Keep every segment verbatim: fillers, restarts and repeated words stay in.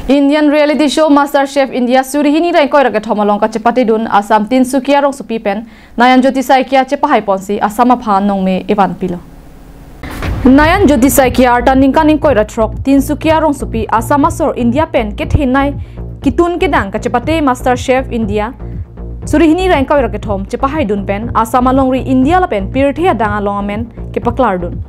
Indian reality show Master Chef India suri hini ra ingkoi ra kethom along kachepatedun Assam Tinsukia rongsopi pen Nayan Jyoti Saikia chepahaiponsi Assam aphan nongme evanpilo. Nayan Jyoti Saikia arta ningkan ingkoi ra throk Tinsukia rongsopi Assam asor India pen kethenei kitun kedang kachepate Master Chef India suri hini ra ingkoi ra kethom chepahaidun pen Assam alongri India lapen pirthe adang along amen kepaklardun.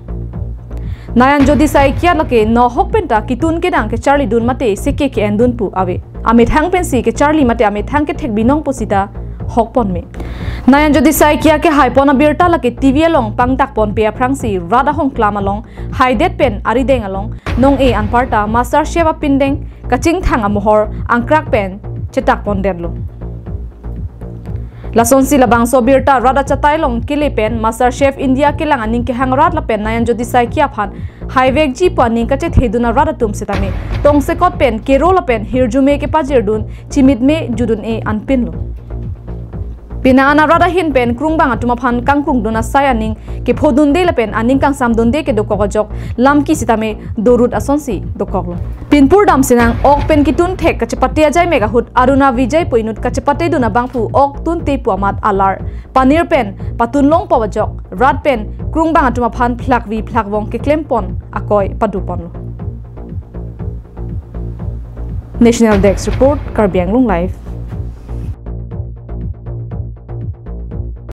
Nayan Jyoti Saikia lake nohok penta kitun kedang kecharlidun mate seke ke-endun pu ave. Amethang pensi kecharli mate amethang kethek binong pusita hokpon me. Nayan Jyoti Saikia kehaipon abirta lake T V along pangdakponpe aphrangsi rat ahongklam along haidet pen arideng along nong-e anparta Master Chef apindeng kachingthang amohor angkrak pen chetakpondetlo. Lasonsi labangso abirta rat achatai along kele pen Master Chef India kelang aning kehang rat lapen Nayan Jyoti Saikia aphan haivekji pu aning kachethedun arat atum sitame tongsekot pen kero lapen hirjume kepajirdun chimitme judun-e anpinlo. Penang an arat ahin pen krungbang atum aphan kangkrungdun asai aning kephodunde lapen aning kangsamdunde kedokok ajok lamki sitame dorut asonsi dokoklo. Pinpur damsinang ok pen kitun thek kachepate ajaimek ahut Aruna Vijay pu inut kachepatedun abangphu ok tunte pu amat alar panir pen patunlongpo ajok rat pen krungbang atum aphan phlakvi phlakvong keklempon akoi paduponlo. National Desk Report, Karbi Anglong Live.